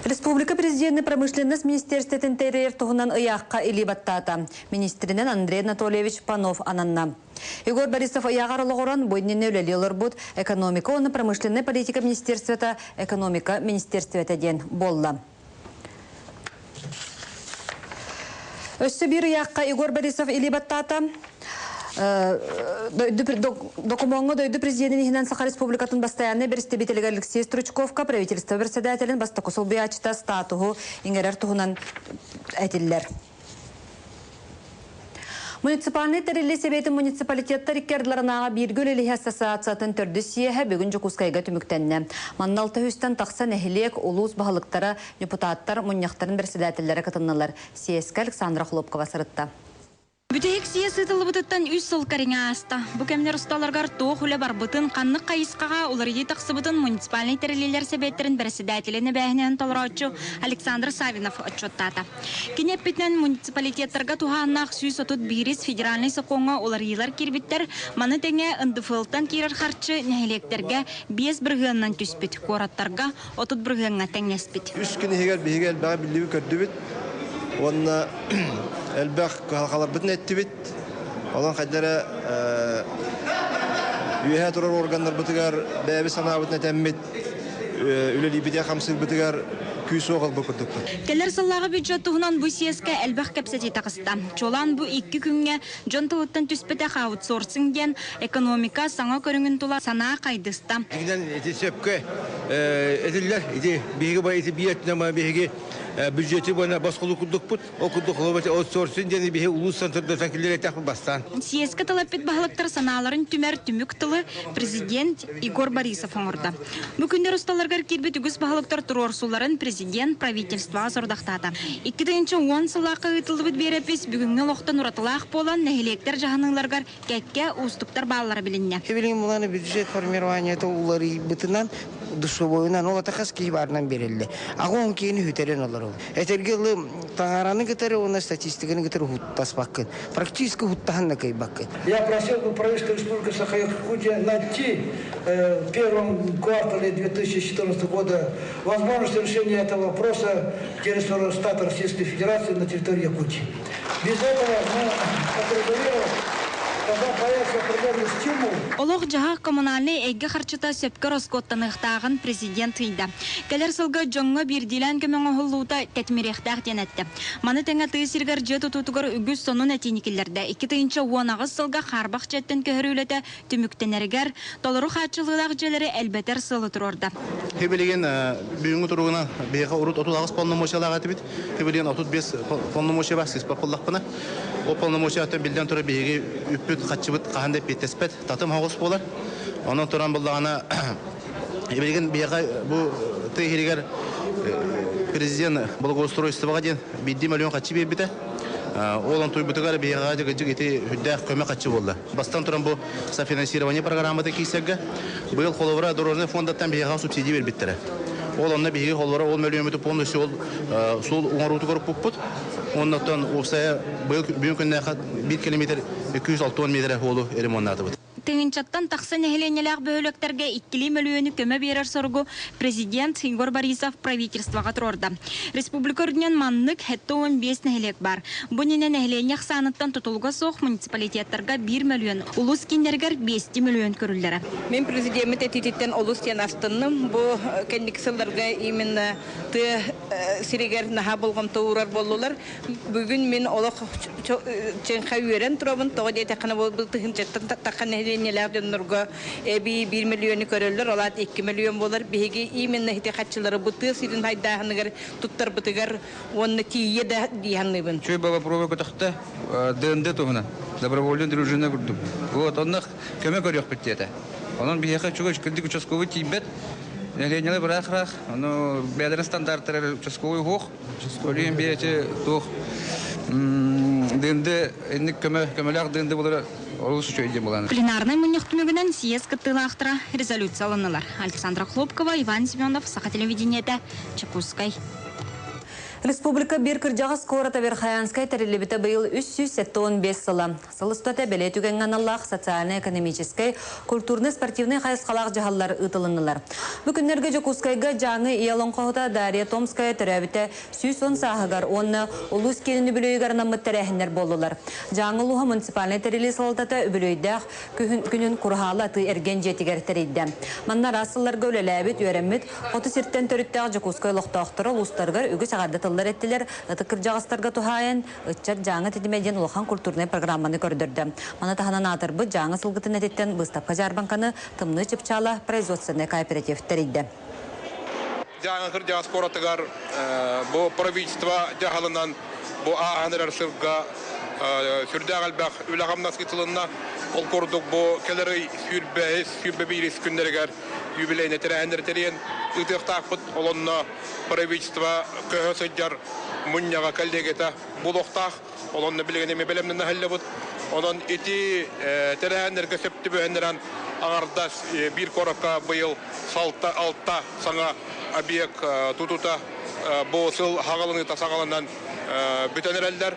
Республика президенин промышленность министерствотын тэрийэр туһунан ыйаахха илии баттаата. Министринэн Андрей Анатольевич Панов ананна. Егор Борисов ыйааҕар олоҕуран бу иннинэ үлэлии олорбут экономика уонна промышленнай политика министерствота экономика министерствота диэн буолла. Өссө биир ыйаахха Егор Борисов илии баттаата. Докумуоҥҥа дойду президенин иһинэн Саха Республикатын бастайааннай бэрэстэбиитэлигэр Алексей Стручковка правительство председателин бастакы солбуйааччыта статуһу иҥэрэр туһунан этиллэр. Муниципальнай тэриллии Сэбиэтин муниципалитеттар икки ардыларынааҕы бииргэ үлэлэһии ассоциациятын төрдүс съеһэ бүгүн Дьокуускайга түмүктэннэ. Манна алта үстэн тахса нэһилиэк, улуус баһылыктара, депутаттар мунньахтарын бэрэссэдээтэллэрэ кытыннылар. Съезкэ Александра Хлопкова сырытта. Бүтэһик съезд ыытыллыбытыттан үс сыл кэриҥэ ааста. Бу кэмнэр усталарыгар туох үлэ барбытын, ханнык хайысхаҕа уларыйыы тахсыбытын муниципальнай тэриллиилэр сэбиэттэрин бэрэссэдээтэлин эбээһинэһин толорооччу Александр Саввинов отчуоттаата. Кини эппитинэн, муниципалитеттарга туһааннаах 131 федеральнай сокуоҥҥа уларыйыылар киирбиттэр, маны тэҥэ НДФЛ-тан киирэр харчы нэһилиэктэргэ 5 бырыһыанынан түспүт, куораттарга 30 бырыһыаҥҥа тэҥнэспит. Үс күн иһигэр биһиги элбэҕи биллибит-көрдүбүт уонна элбэх кыһалҕаларбытын эттибит. Онон хайда эрэ үөһээ турар органнарбытыгар бэйэбит санаабытын этэммит, үлэлиирбитигэр-хамсыырбытыгар күүс-уох ылбыт курдукпут. Кэлэр сыллааҕы бюджет туһунан бу съезкэ элбэх кэпсэтии таҕыста. Чуолаан бу икки күҥҥэ дьон тылыттан түспэтэх аутсорсинг диэн экономика саҥа көрүҥүн тула санаа хайдыста. Дьиҥинэн ити сөпкө этиллэр. Ити биһиги ити биир өттүнэн биһиги бюджети уонна босхолуу курдукпут. Ол курдук холобур аутсорсинг диэни биһи улуус центрдартан киллэриэтэхпит бастаан. Съезкэ тыл эппит баһылыктар санааларын түмэр түмүк тылы президент Егор Борисов оҥордо. Бу күннэр усталарыгар киирбит үгүс баһылыктар туруорсууларын президент правительствоҕа сорудахтаата. 2010 сыллаахха ыытыллыбыт биэрэпис бүгүҥҥү олохтон уратылаах буолан, нэһилиэктэр дьаһаныыларыгар кэккэ уустуктар бааллара билиннэ. Билигин буланы бюджет формированиета уларыйбытынан душевойунан ол ата хас киһи баарынан берилле. Аҕа киһини хүтэрэн олорол. Этэргэ ылы таҥараны кытары уонна статистиканы кытары хуттаспаккын. Практически хуттаһан да кыайбаккын. Я просил бы правительство Республики Саха-Якутия найти в первом квартале 2014 года возможность решения этого вопроса через Росстат Российской Федерации на территории Якутии. Без этого мы отрегулировать Олох-дьаһах коммунальнай эйгэ харчыта сөпкө ороскуоттаныахтааҕын президент ыйда. Кэлэр сылга дьоҥҥо биирдиилээн көмө оҥоһуллуута тэтимириэхтээх диэн эттэ. Маны тэҥэ тыа сиригэр дьиэ тутуутугар үгүс сонун этиини киллэрдэ. 2018 сылга хаарбах дьиэттэн көһөрүү үлэтэ түмүктэнэригэр толору хааччыллыылаах дьиэлэри элбэтэр сыалы туруорда. Билигин бүгүҥҥү туругунан биһиэхэ урут 38 полномочиялаах этибит. Билигин 35 полномочия бар сыыспат буоллахпына. Ол полномочияттан биллэн турар биһиги үппүт хаччыбыт хаһан да эппиэттэспэт, татым оҕус буолар. Онон туран буллаҕына билигин биһиэхэ бу тыа иһигэр президент благоустройствоҕа диэн биирдии миллион хаччы биэрбитэ. Ол онтуйбутугар биһиэхэ дьыгыдьык ити үрдээх көмө хаччы буолла. Бастан туран бу софинансирование программата киирсэргэ быйыл холобура дорожный фондаттан биһиэхэ субсидия биэрбиттэрэ. Ол онно биһиги холобура ол мөлүйүөммүтү полностью ол суол оҥоруутугар укпуппут. Оннуттан уопсайа быйыл бүгүн күннээххэ биир километр 260 миэтэрэ суолу ремоннаатыбыт. Тыһыынчаттан тахса нэһилиэнньэлээх бөһүөлэктэргэ иккилии мөлүйүөнү көмө биэрэр соругу президент Егор Борисов правительствоҕа туруорда. Республика үрдүнэн маннык 75 нэһилиэк баар. Бу иннинэ нэһилиэнньэ ахсааныттан тутулуга суох муниципалитеттарга 1 мөлүйүөн, улуус кииннэригэр 5 мөлүйүөн көрүллэрэ. Мин президеммит этиититтэн олус диэн астынным. Бу кэнники сылларга именно тыа сиригэр наһаа болҕомто уурар буоллулар. Бүгүн мин олох чыҥха үөрэн турабын. Тоҕо диэтэххинэ бу тыһыынчаттан тахха нэһилиэнньэлээх дьоннорго эбии биир мөлүйүөнү көрөллөр, ол аата 2 мөлүйүөн буолар. Биһиги именно ити хаччылары бу тыа сирин хайдааһыныгар туттарбытыгар уонна тиийэ да дии саныыбын. Чуй боппуруоһу көтөхтө ДНД туһунан добровольный дружина курдук. Вот онно көмө көрүөхпүт диэтэ. Онон биһиэхэ чугас кырдьык участковый тиийбэт. Нэһилиэнньэлэр быраах-ыраах, ону бэйэлэрин стандартара участковый уһуох. Өлүйэн биэти туох ДНД инник көмө көмөлөөх ДНД булара олус үчүгэй диэн булан. Пленарнай мунньах түмүгүнэн съезд кыттыылаахтара резолюция ылыннылар. Александра Хлопкова, Иван Семенов, Саха телевидениетэ, Чекускай. Республика биир кырдьаҕас куората Верхоянскай тэриллибитэ быйыл 375 сыла. Сыл устата бэлиэ түгэҥҥэ аналлаах социальнай-экономическай, культурнай-спортивнай хайысхалаах дьаһаллар ыытылыннылар. Бу күннэргэ Дьокуускайга Дьааҥы ийэ олоҥхоһута Дарья Томская төрөөбүтэ 110 сааһыгар уонна улуус киинин үбүлүөйүгэр анаммыт тэрээһиннэр буоллулар. Дьааҥы улууһа муниципальнай тэрилии салалтата үбүлүөйдээх күнүн Кураһаалы атыы-эргиэн дьиэтигэр тэрийдэ. Манна араас сылларга үлэлээбит, үөрэммит, хоту сиртэн төрүттээх Дьокуускай олохтоохторо улуустарыгар үгүс эҕэрдэ тыллар эттилэр, ытык кырдьаҕастарга туһаайан, Ыччат Дьааҥы тэтимэ диэн улахан культурнай программаны көрдөрдө. Маны таһынан аатырбыт Дьааҥы сылгытын этиттэн быыстапка-дьаарбаҥканы Тымныы Чыпчаала производственнай кооператив тэрийдэ. Дьааҥы кырдьаҕас куоратыгар бу правительство дьаһалынан бу ааһан эрэр сылга сүрдээх элбэх үлэ-хамнас ыытылынна. Ол курдук бу кэлэр ый сүүрбэһис, 21 күннэригэр юбилейнай тэрээһиннэри тэрийэн ыытыахтаахпыт. Ол онно правительство көһө сылдьар мунньаҕа коллегията буолуохтаах. Ол онно билигин эмиэ бэлэмнэнэ сылдьабыт. Онон ити тэрээһиннэргэ сөп түбэһиннэрэн аҥардас биир куоракка быйыл салта алта саҥа объект тутуута бу сыл хаҕаланыыта саҕаланан бүтэн эрэллэр.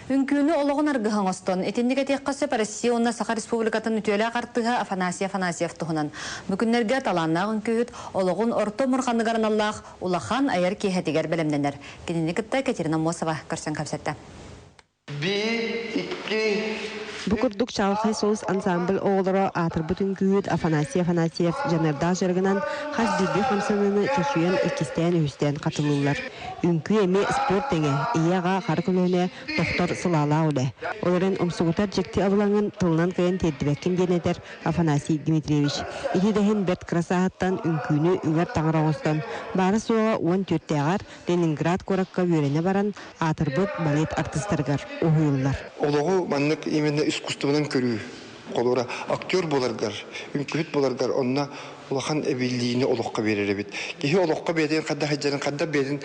Үҥкүүнү олоҕун аргыһа оҥостон, итинник этиэххэ сөп Россия уонна Саха Республикатын үтүөлээх артыыһа Афанасий Афанасьев туһунан. Бу күннэргэ талааннаах үҥкүүһүт олоҕун орто омурҕаныгар аналлаах улахан айар киэһэтигэр бэлэмнэнэр. Кинини кытта Екатерина Мосова көрсөн кэпсэттэ. Биир, икки, Бу курдук Чаҕылхай соус ансамбль оҕолоро аатырбыт үҥкүүһүт Афанасий Афанасьев дьаныардаах дьарыгынан хас биирдии хамсаныыны чочуйан иккистээн-үһүстээн хатылыыллар. Үҥкүү эмиэ спорт тэҥэ, ийэ-аҕа хара көлөһүнэ тохтор сылаалаах үлэ. Ол эрэн умсугутар дьикти абылаҥын тылынан кыайан тиэрдибэккин диэн этэр Афанасий Дмитриевич. Ити да иһин бэрт кыра сааһыттан үҥкүүнү үҥэр таҥара оҥостон, баара-суоҕа 14-ээҕэр Ленинград куоракка үөрэнэ баран, аатырбыт балет артыыстарыгар уһуйуллар. Олоҕу маннык именно искусствонан көрүү, холобура, актер буоларгар, үҥкүүһүт буоларгар онно улахан эбиллиини олоххо биэрэр эбит. Киһи олоххо бэйэтин хайдах сылдьарын, хайдах бэйэтин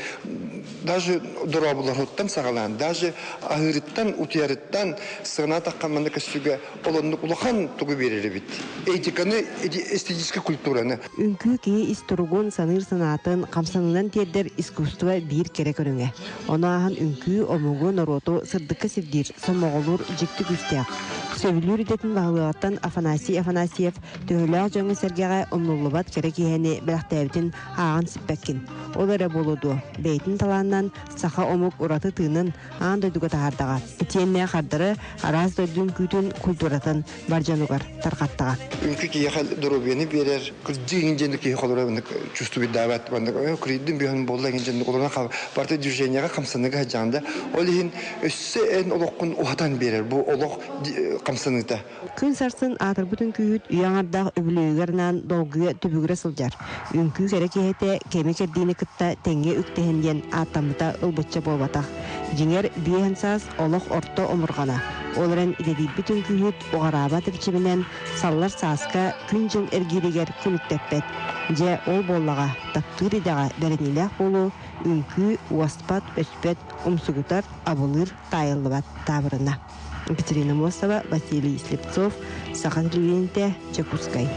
даже дорооболоһуттан саҕалаан, даже аһыырыттан, утуйарыттан сыанаатахха манна көстүүгэ ол оннук улахан тугу биэрэр эбит. Этиканы, эстетическэй культураны. Үҥкүү киһи ис туругун, саныыр санаатын, хамсанынан тиэрдэр искусство биир кэрэ көрүҥэ. Ону ааһан үҥкүү омугу, норуоту сырдыкка сирдиир, сомоҕолуур дьикти күүстээх. Сөбүлүүр идэтин баһылыаҕыттан Афанасий Афанасьев төһөлөөх дьоҥҥо-сэргэҕэ умнуллубат кэрэ киэһэни бэлэхтээбитин ааҕан сиппэккин. Ол эрэ буолуо дуо, бэйэтин талаанынан саха омук ураты тыынын аан дойдуга таһаардаҕа. Итиэннэ хардары араас дойду үҥкүүтүн культуратын бар дьонугар тарҕаттаҕа. Үҥкүү киһиэхэ доруобуйаны биэрэр, кырдьыы иҥин диэн киһи холоро чувствуйдаабат, маннык кырыйдым бүһэн буолла иҥин диэн олорон барыта движениеҕа хамсаныыга сылдьаҕын да, ол иһин өссө эн олоххун уһатан биэрэр бу олох хамсаныыта. Күн сарсын аатырбыт үҥкүүһүт үйэ аҥардаах үбүлүөйүгэр анаан долгуйа түбүгүрэ сылдьар. Үҥкүү кэрэ киэһэтэ кэми кэрдиини кытта тэҥҥэ үктэһин диэн ааттаммыта ылбычча буолбатах. Дьиҥэр, биэһин саас олох орто омурҕана. Ол эрэн идэтийбит үҥкүүһүт уҕараабат эрчиминэн саллар сааска күн-дьыл эргииригэр күлүктэппэт. Дьэ, ол буоллаҕа, таптыыр идэҕэ бэриниилээх буолуу, үҥкүү уоспат, өспөт, умсугутар, абылыыр, таайыллыбат таабырына. Екатерина Мосова, Василий Слепцов, Саха телевидениетэ, Дьокуускай.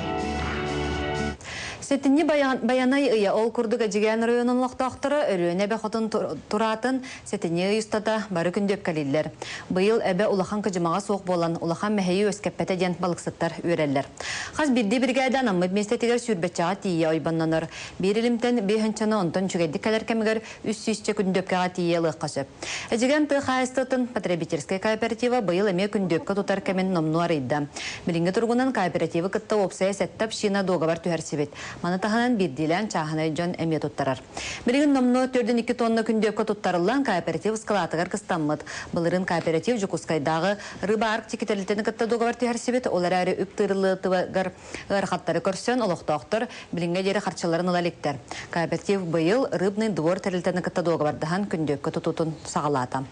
Сэтинньи Байанай ыйа ол курдук Эдьигээн оройуонун олохтоохторо Өлүөнэ эбэ хотун тураатын сэтинньи ый устата бары күндүөпкэлииллэр. Быйыл эбэ улахан кыдьымаҕа суох буолан, улахан мэһэйи үөскэппэтэ диэн балыксыттар үөрэллэр. Хас биирдии биригээдэ анаммыт миэстэтигэр сүүрбэччэҕэ тиийэ ойбоннонор. Биир илимтэн биэһинчэни онтон үчүгэйдик кэлэр кэмигэр үс сүүсчэ күндүөпкэҕэ тиийэ ылыахха сөп. Эдьигээн тыа хаһаайыстыбатын потребительскай кооператива быйыл эмиэ күндүөпкэ тутар кэмин номнуо арыйда. Билиҥҥи туругунан кооперативы кытта уопсайа сэттэ община дуогабар түһэрсибит. Маны таһынан биирдиилээн чааһынай дьон эмиэ туттарар. Билигин номнуо 4,2 тонна күндүөпкэ туттарыллан кооператив ыскылаатыгар кыстаммыт. Былырыын кооператив Дьокуускайдааҕы Рыба Арктики тэрилтэни кытта дуогабар түһэрсибит, ол эрээри үп тыырыллыытыгар Ыарахаттары көрсөн, олохтоохтор билиҥҥэ диэри харчыларын ыла иликтэр. Кооператив быйыл Рыбный двор тэрилтэни кытта дуогабардаһан күндүөккэ тутуутун саҕалаата.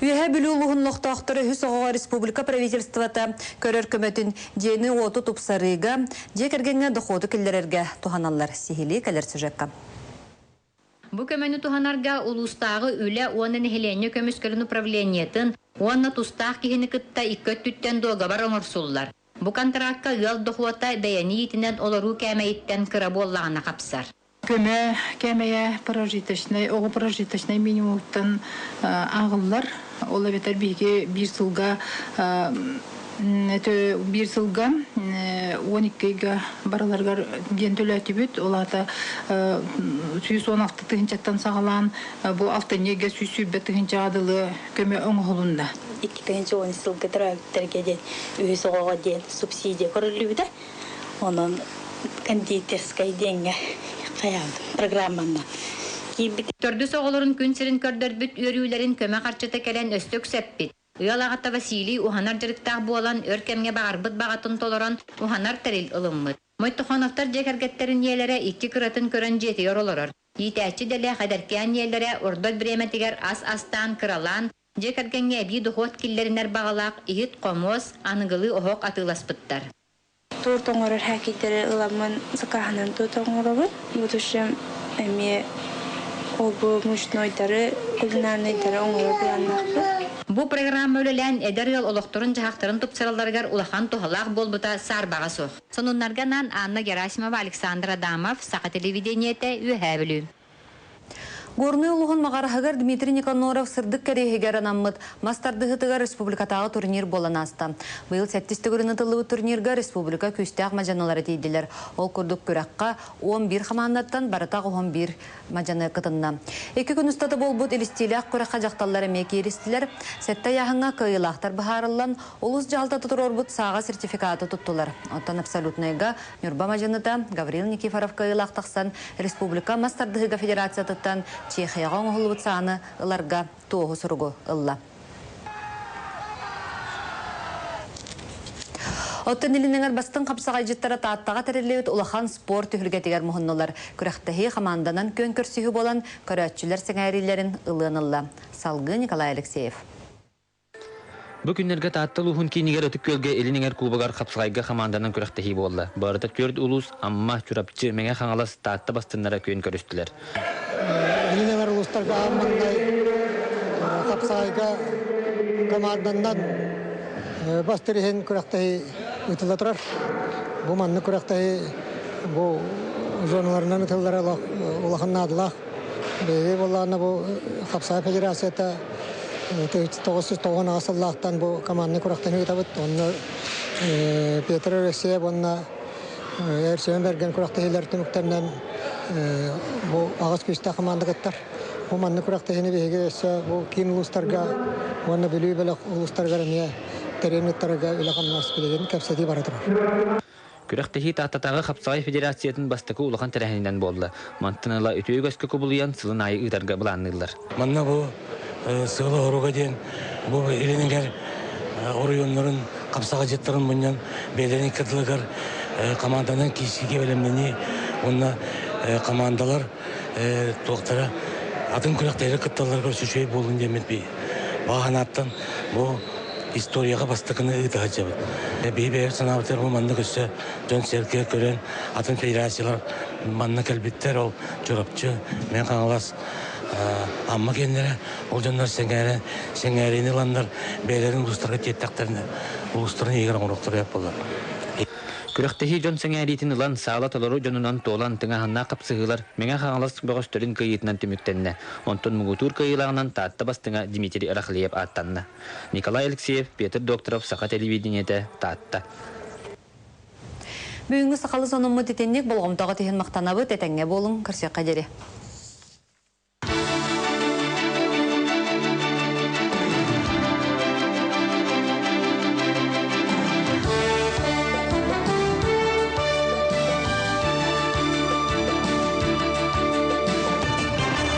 Үөһээ Бүлүү улууһун олохтоохторо үһүс оҕоҕо республика правительствота көрөр көмөтүн дьиэни-уоту тупсарыыга, дьиэ кэргэҥҥэ дохуоту киллэрэргэ туһаналлар. Сиһилии кэлэр сюжекка. Бу көмөнү туһанарга улуустааҕы үлэ уонна нэһилиэнньэ көмүскэлин управлениетын уонна тустаах киһини кытта икки өттүттэн дуогабар оҥорсуллар. Бу контракка ыал дохуота бэйэни иитинэн олоруу кээмэйиттэн кыра буоллаҕына хапсар. Көмө кээмэйэ прожиточнай, оҕо прожиточнай минимумуттан ааҕыллар. Ол эбэтэр биһиги биир сылга биир сылга 12 ыйга барыларыгар диэн төлөөтүбүт. Ол аата 116 тыһыынчаттан саҕалаан бу алтынньы ыйга 120 тыһыынчаҕа дылы көмө оҥоһулунна. 2010 сылга төрөөбүттэргэ диэн үһүс оҕоҕо диэн субсидия көрүллүбүтэ. Онон кондитерскай диэҥҥэ хайаабытым программанан киирбит. Төрдүс оҕолорун күн сирин көрдөрбүт үөрүүлэрин көмө харчыта кэлэн өссө үксэппит. Ыал аҕата Василий уһанар дьарыктаах буолан, өр кэмҥэ баҕарбыт баҕатын толорон, уһанар тэрил ылыммыт. Мойтохоновтар дьиэ кэргэттэрин ийэлэрэ икки кыратын көрөн дьиэтигэр олорор. Иитээччи идэлээх эдэркээн ийэлэрэ ордор бириэмэтигэр ас астаан кыралаан, дьиэ кэргэҥҥэ эбии дохуот киллэринэр баҕалаах иһит-хомуос, аныгылыы оһох атыыласпыттар. Торт оҥорор хээкэйдэри ыламмын сакааһынан торт оҥоробун. Будущем эмиэ ол-бу мучнойдары, кулинарнайдары оҥорор былааннаахпын. Бу программа үлэлээн эдэр ыал олохторун-дьаһахтарын тупсаралларыгар улахан туһалаах буолбута саарбаҕа суох. Сонуннарга анаан Анна Герасимова, Александр Адамов, Саха телевидениетэ, Үөһээ Бүлүү. Горнай улууһун Маҕараһыгар Дмитрий Никаноров сырдык кэриэһигэр анаммыт мас тардыһыытыгар республикатааҕы турнир буолан ааста. Быйыл сэттис төгүрүн ытыллыбыт турнирга республика күүстээх мадьаналара тиийдилэр. Ол курдук күрэххэ 11 хамаандаттан барыта 11 мадьаны кытынна. Икки күн устата буолбут илистиилээх күрэххэ дьахталлар эмиэ кииристилэр. Сэттэ ыйааһыҥҥа кыайыылаахтар быһаарыллан, улуус дьаһалтата туруорбут сааҕа сертификаты туттулар. Оттон абсолютнайга Ньурба мадьыныта Гаврил Никифоров кыайыылаах тахсан, республика мас тардыһыыга федерациятыттан Чехияҕа оҥоһуллубут сааны ыларга туоһу суругу ылла. Оттон Илин бастыҥ хапсаҕайдьыттара Тааттаҕа тэриллибит улахан спорт түһүлгэтигэр муһуннулар. Күрэхтэһии хамаанданан күөн көрсүһүү буолан, көрөөччүлэр сэҥээриилэрин ылыан ылла. Салгыы Николай Алексеев. Бу күннэргэ Таатта улууһун киинигэр Ытык Күөлгэ Илин Эҥэр кубогар хапсаҕайга хамаанданан күрэхтэһии буолла. Барыта түөрт улуус Амма, Чурапчы, Мэҥэ Хаҥалас, Таатта бастыннара күөн көрүстүлэр. Илин Эҥэр улуустарга аан маҥнай хапсаҕайга команданнан бастыр иһин күрэхтэһии ыытылла турар. Бу маннык күрэхтэһии бу зоналарынан ыытыллара улахан наадалаах. Биһиги буоллаҕына бу хапсаҕай федерацията 998 сыллаахтан бу команданы күрэхтэһии ыытабыт. Онно Петр Алексеев уонна Эрсиэн Бэргэн күрэхтэһиилэр түмүктэринэн бу аҕыс күүстээх команда кыттар. Бу маннык күрэхтэһиини биһиги өссө бу киин улуустарга уонна Бүлүү бөлөх улуустарыгар эмиэ тэрийэн ыттарарга үлэ-хамнас билигин кэпсэтии бара турар. Күрэхтэһии Тааттатааҕы хапсаҕай федерациятын бастакы улахан тэрээһининэн буолла. Мантан ыла үтүө үгэскэ кубулуйан сылын аайы ыытарга былаанныыллар. Манна бу сыала-соруга диэн бу илинигэр оройуоннарын хапсаҕайдьыттарын мунньан бэйэлэрин икки команданан киирсиигэ бэлэмнэнии уонна командалар туохтара атын күрэхтэри кытталларыгар үчүгэй буолун диэммит баҕа бу историяҕа бастакыны ыыта сылдьабыт. Биһи бэйэбит санаабытыгар бу маннык өссө дьон-сэргэ көрөн атын федерациялар манна кэлбиттэр ол Чурапчы, Мэҥэ Хаҥалас, Амма киэннэрэ ол дьоннор сэҥээрэн сэҥээриини ыланнар бэйэлэрин улуустарга тиэртэхтэринэ улуустарын иһигэр оҥоруохтара буолар. Күрэхтэһии дьон сэҥээриитин ылан, саала толору дьонунан туолан, тыҥааһыннаах хапсыһыылар Мэҥэ Хаҥалас бөҕөстөрүн кыайыытынан түмүктэннэ. Онтон муҥутуур кыайыылааҕынан Таатта бастыҥа Дмитрий Рахлеев ааттанна. Николай Алексеев, Петр Докторов, Саха телевидениетэ, Таатта. Бүгүҥҥү сахалы сонуммут итинник болҕомтоҕо тиһин махтанабыт, этэҥҥэ буолуҥ, көрсүөххэ диэри.